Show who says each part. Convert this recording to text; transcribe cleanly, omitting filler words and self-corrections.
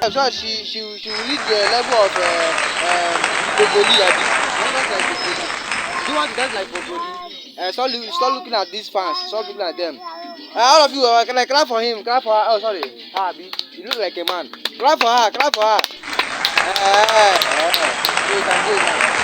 Speaker 1: So she will reach the level of Gogoli, abi. You want to dance like Gogoli? Do you want to dance like Gogoli? Stop looking at these fans. Stop looking at them. All of you, can I clap for him? Clap for her. Oh, sorry. Her, abi. You look like a man. Clap for her. Clap for her. So you can go now.